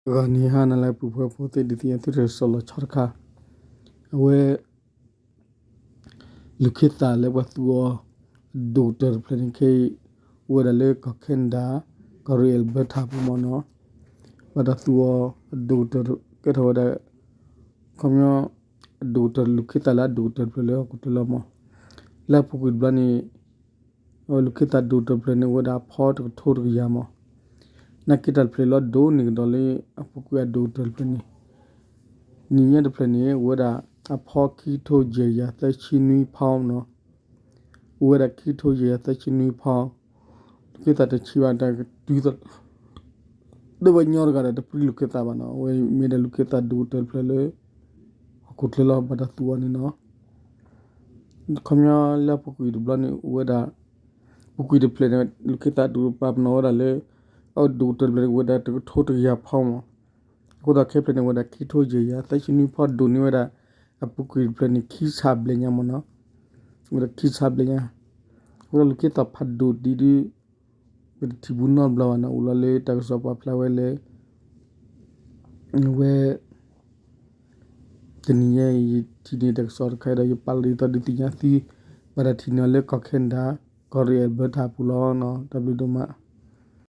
ဂီၤနံၤဟါနၤလၢအပူၤ ဖိဖိသ့ၣ် ဒုးသ့ၣ်ညါသုတၢ်ကစီၣ်လီၤဆီတခါ, အဝဲ လူၤခ့သၣ်လၢပှၤသူအီၤ အဒိၣ်ကတၢၢ်တဖျၢၣ်န့ၣ်ခဲအံၤ အိၣ်ဝဲဒၣ်လၢကီၢ် Canada ကီၢ်ရ့ၣ် Alberta ပူၤမ့ၢ်နီၤ, ဘၣ်တၢ်သူအီၤ အဒိၣ်ကတၢၢ်ကဲထီၣ်ဝဲဒၣ် ခီပညီ အဒိၣ်ကတၢၢ် လူၤခ့သၣ်လၢအဒိၣ်ကတၢၢ်တဖျၢၣ်လၢဟီၣ်ခိၣ်ချၢလီၤမး, လၢအပူၤကွံာ်တဘျီန့ၣ် အဝဲလူၤခ့သၣ်ဒိၣ်ကတၢၢ်တဖျၢၣ်န့ၣ် အိၣ်ဝဲဒၣ်အဖီတကထိတကယၤမး, နာ်က့တၢ်တဖျၢၣ်လၢအဒိၣ်န့ၢ်ကဒီးလၢအပူၤကွံာ်အဒိၣ်ကတၢၢ်တဖျၢၣ်န့ၣ် နံၤညါတဖျၢၣ်န့ၣ် အိၣ်ဝဲဒၣ်အဖီခံကထိယဲၢ်ကယၤသၢဆံနွံ pound နီၤ, အိၣ်ဝဲဒၣ်ခံကထိယဲၢ်ကယၤသၢဆံနွံ pound, လူၤခ့သၣ်တဆံးဘၣ်တၢ်ကတုၤသ ဒီးပှၤကညီတဂၤဒီးတပြံလူၤခ့သၣ်ဘၣ်နီၤ, အဝဲမ့ၢ်ဒၣ်လူၤခ့သၣ်ဒိၣ်ကတၢၢ်တဖျၢၣ်လၢ ဟီၣ်ခိၣ်ချၢလီၤ ဘၣ်တၢ်သူအီၤန့ၣ်နီၤ, ခီပညီလၢအပူၤကွံာ်တဘျီန့ၣ် အိၣ်ဝဲဒၣ် ပူၤကွံာ်တဖျၢၣ်န့ၣ် လူၤခ့သၣ်ဒိၣ်ပာ်ပနီၣ်ဝဲဒၣ်လၢ အဒိၣ်ကတၢၢ်တဖျၢၣ်န့ၣ် အိၣ်ဝဲဒၣ်တကထိတကယၤ pound မး, အဃိသတးခဲဖျၢၣ်န့ၣ် အိၣ်ဝဲဒၣ်ခံကထိယဲၢ်ကယၤသၢဆံနွံ pound ဒိၣ်န့ၢ်ဝဲဒၣ် အပူၤကွံာ်တဖျၢၣ်န့ၣ် ခံဆၣ်ဘျဲၣ်ညါမးနီၤ, အိၣ်ဝဲဒၣ်ခံဆၣ်ဘျဲၣ်ညါ, အဃိဒီးလူၤခ့သၣ်ဖးဒိၣ်ဒ်ဒုး ပတထံၣ်ဘူးနီတဘျီဘၣ်နီၤ, အိၣ်လီၤလၢတၢ်ကစီၣ်ပာ်ဖျါဝဲလၢ အဝဲ တနံၤညါအံၤ ယထံၣ်န့ၢ်တၢ်ကစီၣ်တခါအံၤဒီး ယပာ်လီၤဒ်သိးဒုးသ့ၣ်ညါသု, ဘၣ်တၢ်ထံၣ်န့ၢ်အီၤလၢကီၢ် Canada ကီၢ်ရ့ၣ် Alberta ပူၤလီၤနီၤ, တၢ်ဘျုးဒိၣ်မး.